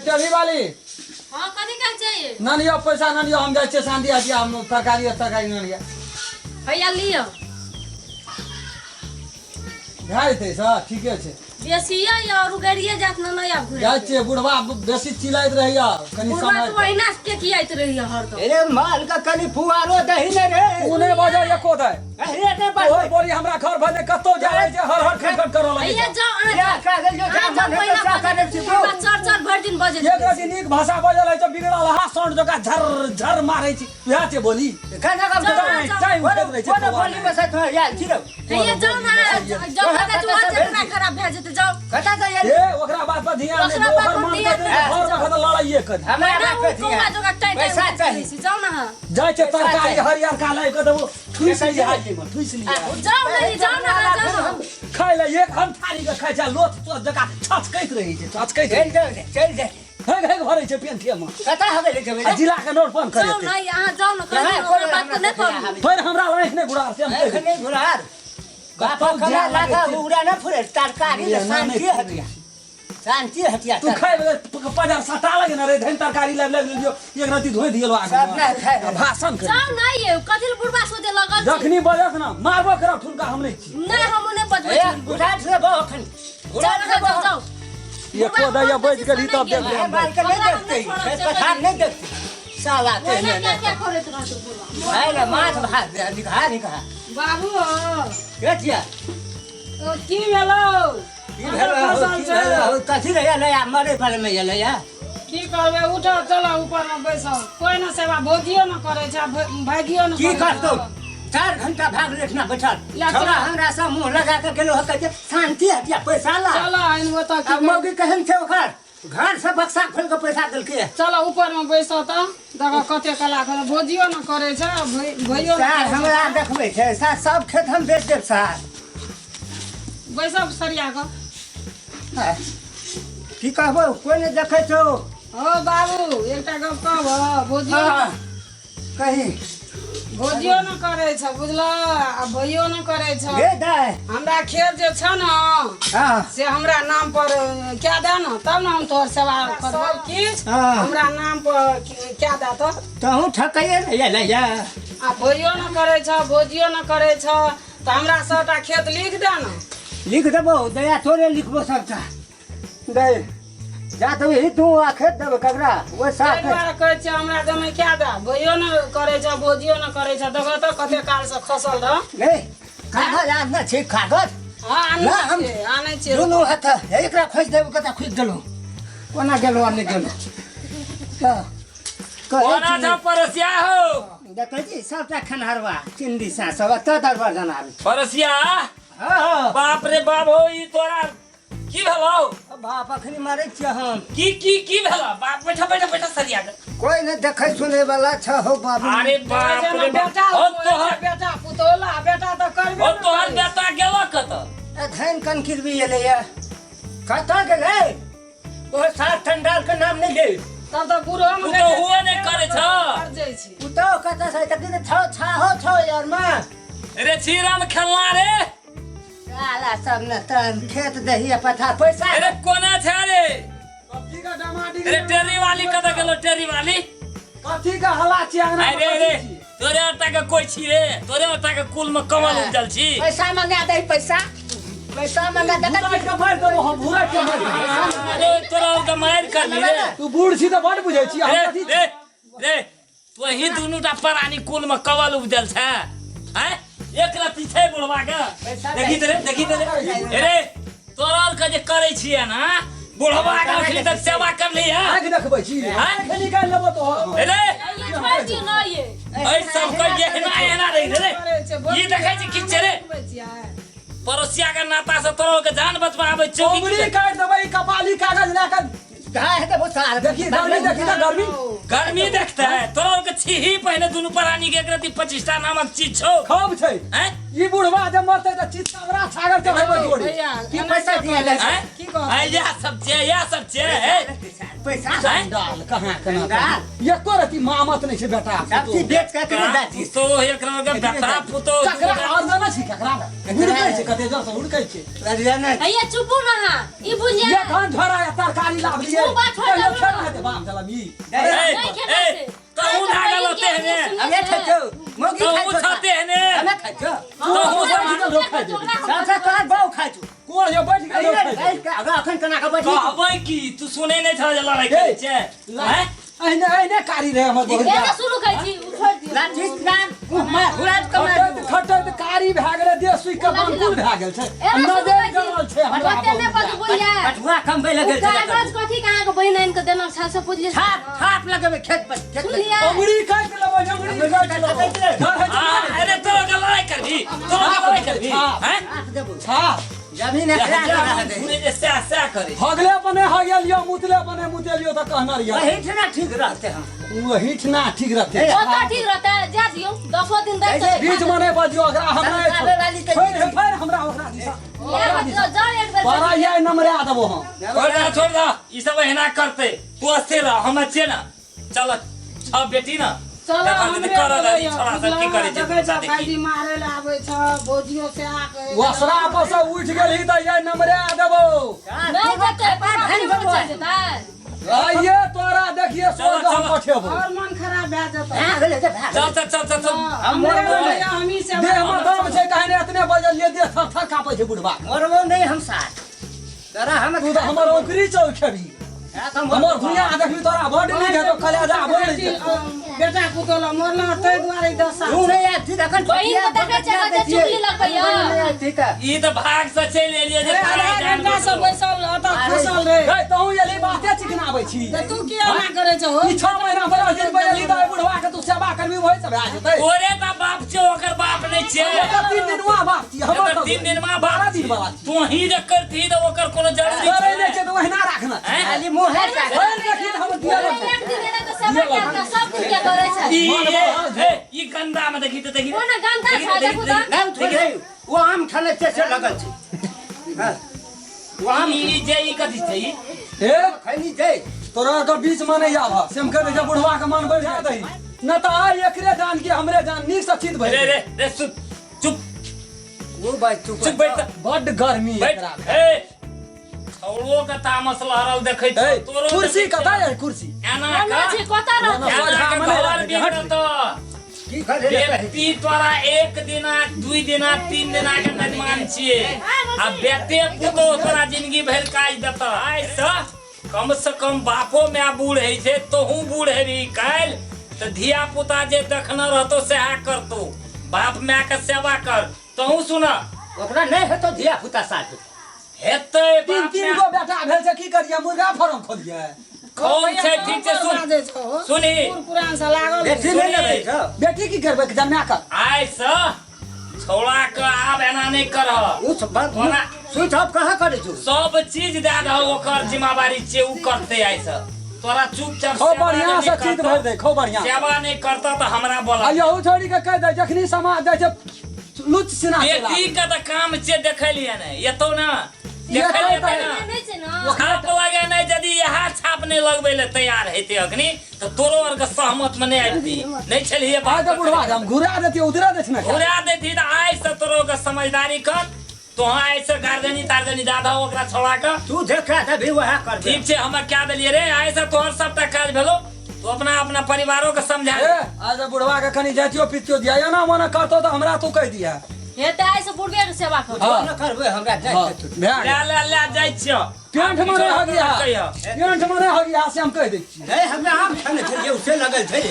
टेढ़ी वाली। हाँ, कथी कहै चाहिए? न लिअ पैसा, न लिअ, हम जाइ छियै शांति हटिया, हम तरकारी तरकारी न लिअ। भैया लिअ। भए जेतै सर, ठीके छै। बेसिए या और उगड़िए जात न नहीं आब घुरे। जाइ छियै, बुढ़वा बेसी चिल्लाइत रहैया कनि बुढ़वा समय। तो ओहिना के कियाइत रहैया हरदम। अरे माल का कनि फुआरो दही ने रे। ओ नहि बजै एको दे। अरे ने तोहर बजै। बोली हमरा घर भले कतौ जाइ छै, हर हर खट खट करऽ लगै भैया छै। जाओ अहाँ या जाओ। कागज जो अहाँ जा जाओ मन है पहिला तो सा करे बजैत छी बुढ़वा चर चर भरि दिन बजैत एक रहै रति नीक भाषा बजल है तऽ बिगड़ल हा साउंड जकाँ झर झर मारै छी, उएह छै बोली। खाना का जाओ, जाओ। टाइम उठैत रहै छै। कोनो बोली बस तो यार छी रे। भैया जाओ ना, जाओ ओहे कतऽ कतऽ तू से भेल दिमाग छी? खराब भए जेतै, जाओ। कता से यार? ए ओकरा बात पर ध्यान ओकरा नहि, बात ओकर पर मन ध्यान कहतै नहि। घर में खतऽ लड़ाइए करी। हमरा ओहिना बात ओ पे कौआ ध्यान। जकाँ टाँय टाँय पैसा उठैत चाही। रहै छै, जाओ ना अहाँ। जाइ छै पैसा तरकारी चाही। हरियर का लाबि कऽ देबो, ठुसि लिअ एहिमे, ठुसि लिअ। जाओ नहीं, जाओ ना अहाँ, जाओ ना। खाइ लए एक हम थारी के खाइ छै, लोथ तोथ जकाँ छचकैत रहै छै, छचकैत चल रहै छै। जाओ, चल जा। हेग हेग भरै छै पेंठे मे। कता हवे ले जेबै? आ जिला के नोट बंद जाओ करेतै। नहीं अहाँ जाओ ना, कहियो कहाँ ओकरा कोइ बात पर नहि पड़ू। फेर हमरा आँखि नहि घुरा से हम कहि एखन नहीं घुरार। बाप कतौ कमा जाय लागा लागै छै। उड़ा न फुरे तरकारी ले ना, शांति नहि। हटिया, शांति हटिया। तू खाइ पजार सटा लगे ना रे, धन तरकारी लाबि लाबि लियो, एक रति धोइ दियलो आगू सब नहि खाइ। आ भाषण करी। जाओ नहीं ये कथी ले बुढ़वा सोचे लगल छी? जखनी बजत ना मारबो करब ठुनका, हम नहि छी। नहीं हम नहि बजबै ए छी। घुरा से बहु अखन घुरा जाओ से ना, जाओ बहु। जाओ। एको दैया बचि गेली तब देख लेब। माल के नहीं ओकरा हम देखते, नहि छोड़ब, खेत से पथार कहि। नहीं देखते साला के। ओहिना ने क्या क्या करैत रहतौ बुढ़वा? है ना माछ भात दे निकहा निकहा। बाबू हो। के छिया? ओ, की भेलौ? की भेल हो, की भेल हो? कथी रे नया मरे पर में एलै या? की करबै, उठ चल ऊपर में बैसो। कोई न सेवा भोजियो न करे छै, भागियो न की करै छै। करतौ? 4 घंटा भाग लेठना बैठल ला, छौड़ा चल। हमरा से मुंह लगा के गेलो ह, कहै छै शांति हटिया पैसा ला। चल आइन ओतऽ की आ मौगी केहन छै, ओकर घर से बक्सा खोल के पैसा देलकै। चल ऊपर में बैसो तऽ देखो कते कला करे, भोजियो न करे छै, भैयो न सार करै छै। हमरा देखबै छै सार, सब खेत हम बेच देब सार। बैसब सरिया कऽ। हाँ। की कहबो, कोई नहि देखै छौ। हो बाबू, एकटा गप कहबो, भोजियो हाँ, कही। भोजियो न करे छै बुझल, आ भैयो न करे छै। गे दाय। हमरा खेत जे छै ने से हमरा नाम पर कए दे ने, तब ने हम तोहर सेवा करबो किछु। हमरा नाम पर कए दे तऽ। तहूँ ठकैये ने एलै या? आ भैयो न करे छ, भोजियो न करे छ, तऽ हमरा सबटा खेत लिख दे ने। लिख देबो दया, तोरे लिखबो सबटा। दे जा तो ही तू आ खेत देबो ककरा ओ साफ। ताहि दुआरे कहै छियै हमरा जमै कए दे, भैयो न करै छ, भोजियो न करै छ। देखो तऽ कते काल से खसल रह। नहीं, कागज आनने छी कागज? हँ, आनै ना, हम- छियै, आनै छियै। दुनू हाथ हे, एकरा खोजि देबो। कतऽ खोजि देलहुँ, कोना गेलहुँ आ नहि गेलहुँ? तऽ कहै कोना छी- छौ पड़ोसिया हो? देखै छी सबटा खेनहरवा चिन्दी सा सब एतऽ दरबार जनाबी। पड़ोसिया। हँ हँ। बाप रे बाप हो, ई तोरा की भेलौ? बाप, अखनी मारै छियै हम। की की की भेलौ बाप? बैठा बैठा बैठा सरिया के। कोई नहि देखै सुनै वाला छ हो बाबू। अरे बाप जेना रे बाप। बेटा हो तोहर बेटा पुतोला बेटा तऽ करबे हो ने तोहर करै। बेटा गेलो कतऽ? एखन कनकिरबी एलैया, कतऽ गेलै? ओ सात ठंडाल के नाम नहि ले। तब तऽ बूढ़ो तू तऽ हुए नहि करै छ। मर जाइ छी। पुतौ कतऽ से तखन छौ छाहो छौ यार माँ। रे छीरम खेलना रे। साला सब ने तन खेत दही आ पथार पैसा। अरे कोना छै रे? कथी का डमाडी? अरे टेरी वाली कतऽ गेलो, टेरी वाली? कथी का हल्ला छी अंगना में? अरे कथी रे छी? तोरे आटा के कोई छी रे? तोरे आटा के कुल में कमल उपजल छी? पैसा मंगा दे, पैसा पैसा मंगा दे। भूराइ के मारि देबो हम, भूराइ के मारि देबो। अरे तोरा के मारि कर ली रे। तू बूढ़ छी तऽ बड बुझै छी, हम रे कथी छी? रे रे, तोही दुनू टा प्राणी कुल में कवल उपजल छै हैं? एक रत्ती छै बुढ़वा के? देखी त रे, देखी त रे। अरे तोरा आर के जे करै छियै ना, बुढ़वा के अखनी तक सेवा कर ली है? आँखि देखबै छी? हैं? आँखि निकालि लेबो तोहर। अरे छोड़ि दियौ ने ये। एहि सब के एहना एहना रही रे। ई देखै छी की छै रे? पड़ोसिया के नाता से तोरा के जान बचबा आबै छौ कि? उंगली काटि देबै ई कपाली कागज लए कऽ। कहाँ हेतै बहुत साल? देखी गर्मी, देखी तऽ गर्मी। गर्मी देखते है तोरा के छीही पहले दुनू प्राणी के एक रत्ती 25 टा नामक चीज छौ। खूब छै। हैं? ई बुढ़वा जे मरतै तऽ चितकबरा छागर चढ़ेबै जोड़ी। भैया की पैसा दिया ले? हैं? की कहब? हैं, इएह सब छै, इएह सब छै हे। पैसा। हैं? डाल कहाँ केना? डाल। एको रति मामत नहि छै बेटा। सब चीज बेच के कने दाची। पुतो एकरा के बेटा पुतो। ककरा अर्जना छी? ककरा हुड़कै छै? कते जोर से हुड़कै छै। अरे नहीं। हैया चुपू ना अहाँ, ई बुझिया एखन झोरा या तरकारी लाबलियै। ओ बात छोड़ि कहियो देलहुँ खेत ने। ए, नहीं खेना ए छै। तहु लागल होते हने हमे खाइ छौ मौगी खाइ तहु छौ छते हने हमे खाइ छौ तहु बैठ गेल रहो खाइ जेबही। सबसँ तोरा बहू खाइ छौ कोन जे बैठ गेल रहो खाइ जेबही। अखन केना के बैठी कहबै की तू सुनै नहि छह जे लड़ाइ करै छै हैं? अहिने अहिने कारी रहे हमर बहुरिया एना शुरू करै छी उ छोड़ि दियौ लाठी नाम मुँह हुराज कमाइ खटैत खटैत कारी भए गेलै देह सुखि कऽ बांकुल भए गेल छै एना शुरू नजर करै छी गड़ल छै हमरा ओते नहि बजबू ये पटुआ कमबै उ लगल छै कागज कथी के अहाँके बहिन आनि कऽ देलक छल से पुजलियै छाप छाप लगेबै खेत पर खेत पर। सुनलियै अंगुरी काटि लेबै अंगुरी काटि लेबै डर होइ आ, छै अरे तोरा के लड़ाइ करबी तोरा के लड़ाइ करबी हैं छाप देबौ छाप जमीन एकरा रहऽ दही सुनै जे सएह सएह करै हगले बने हगलियो मुतले बने मुतेलियो तऽ कहना रहियो वही ठिना ठीक रहते हम वही ठिना ठीक रहते ओतऽ ठीक रहतै जा दियौ दसो दिन दै तऽ बीच में नहीं बजियो ओकरा हमरा आबे वाली तऽ फेर फेर हमरा ओकरा दिशा इएह बजियौ, जाउ एक बेर बड़ा ये नमरा देबो हम छोड़ दे छोड़ दे ई सब एहिना करतै तू अस्थिर रह हम छियै ने चल छ बेटी ने चलो देखा हमरे कर बोलैया, छोड़ा सब की करै छै देखै छौ देखी। भाईजी मारे लए आबै छ भौजियो से आके वसरा पर से उठ गेलही तऽ ये नमरा देबो नहि जेतै धान पूरा देबो। चलि जेतै आइये तोरा देखिए चलो, स्वर्ग हम चलो। पठेबो और मन खराब भए जेतौ भए गेलै तऽ भए चल चल चल चल चल हम मरबो हमही से देह में दम छै कहने एतने बजलिए देह थर थर कांपै छै बुढ़बा मरबो नहि हम साथ तोरा हम तू तऽ हमर औकरी चौ खेबही हमर भुइयां देखबी तोरा बड नीक हेतौ कलेजा बड नीक हेतौ। बेटा पुतोह लए मरलौ ताहि दुआरे दशा तू नहि आयल छी तखन बहिन के देखै छै कते चुगली लगबैया। नहि आयल छी तऽ ई तऽ भाग से चलि एलियै जे अरे आधा घंटा से बैसल ओतऽ खसल रहे गै तहूँ एलही बाते चिकनाबै छी तऽ तू की एना करै छहो ई 6 महीना बरस दिन पर एलही तऽ एहि बुढ़वा के तू सेवा करबी वही सब भए जेतै तोरे तऽ बाप छै ओकर बाप नहि छै ओकर 3 दिन वहाँ बाप छी हमर एकर तऽ 3 दिन मा बाप 12 दिन वाला छी तू ही जे करती तऽ ओकर कोनो जरूरी करै नहि छै तऽ ओहिना राखना छै। हैं? खाली मुँह है भरि देखी तऽ हमर दिया लगतै। एक दिन एना तऽ सेवा कए कऽ सब दिन के करै छै ई ए, ई गंदा में देखी तऽ देखी कोना गंदा छै देखू तऽ नहि छोड़ै ओ आम खेलै छै से लगल छै हँ। ओ आम ई जे ई कथी छै ई? हे खैनी छै तोरा के बीच में नहीं आबह से हम कह दै छियै, बुढ़वा के मन बढ़ जा दही न तऽ आइ एकरे जान के हमरे जान नीक से चित रे भरि रे रे चुप चुप ओ भाई चुप चुप बैठ बड्ड गर्मी बैठ एकरा में। ए छौड़ो के तामस लहरल देखै ए छौ तोरो कुर्सी देखै छौ। कतऽ है कुर्सी एना एना के छै कतऽ रहतै एना के घर बिगड़त की करे बेटी तोरा एक दिना 2 दिना 3 दिना के मेहमान छियै आ बेटे पुतोह तोरा जिंदगी भरि काज देतऽ आइ से कम से कम बापो माय बूढ़ होइ छै तोहू बूढ़ हेबही काल्हि तऽ धिया पुता जे देखने रहतौ सएह करतौ बाप माय के सेवा कर तोहू सुन ओकरा नहि हेतौ धिया पुता साथ हेतै तीन बाप तीन माय गो बेटा भेल छै की करियै मुर्गा फार्म खोलियै कौन छै ठीक छै सुन बाजै छहो सुनी बूढ़ पुरान से लागल बेटी नहि ने रहै छौ बेटी की करबै जन्मा कर आइ से छौड़ा के आब एना नहि करह ओ सब बात स्विच ऑफ कहाँ करै छौ सब चीज दए दहो ओकर जिम्मेवारी छियै उ करतै आइ से तोरा चुपचाप खो सेवा बढ़िया जे से नहि चित करतौ, भरि दे खो बढ़िया से। सेवा नहि करतौ तऽ हमरा बोला आ यहू छोड़ी के कहि दे जखनी समाज जाइ छै लुच सिना चला बेटी के तऽ काम छियै देखै लियै ने एतौ ने देखै एतौ लियै तऽ- ने नहि छै ने छाप लगे नहि यदि इएह छाप नहि लगबै लए तैयार हेतै अखनी तऽ तोरो आरके सहमत मे नहि आबिती नहि छलियै आइ बात तऽ बुढ़वा के हम घुरा देतियै उधरा दै छै ने घुरा देती तऽ आइ से तोरो के समझदारी कर तोहाँ आइ से गार्जनी तार्जनी दादा ओकरा छोड़ा के तू देखा देबही वएह करबै ठीक छै हम क्या देलियै रे आइ से तोहर सबटा काज भेलो तू अपना अपना परिवारो के समझा ए आज तऽ बुढ़वा के कनि जातियो पितियो दिया एना मना करतौ तऽ हमरा तू कहि दिया हेतै आइ से बुढ़बे के सेवा करू हाँ। न करबै हमरा जाइ हाँ, के तू भए ले गेल। ले ले जाइ छियौ पेंट मने हगिया कहियौ पेंट मने हगिया से हम कहि दै छी नहीं हमरा आम खाने छलियै उसे लगल छै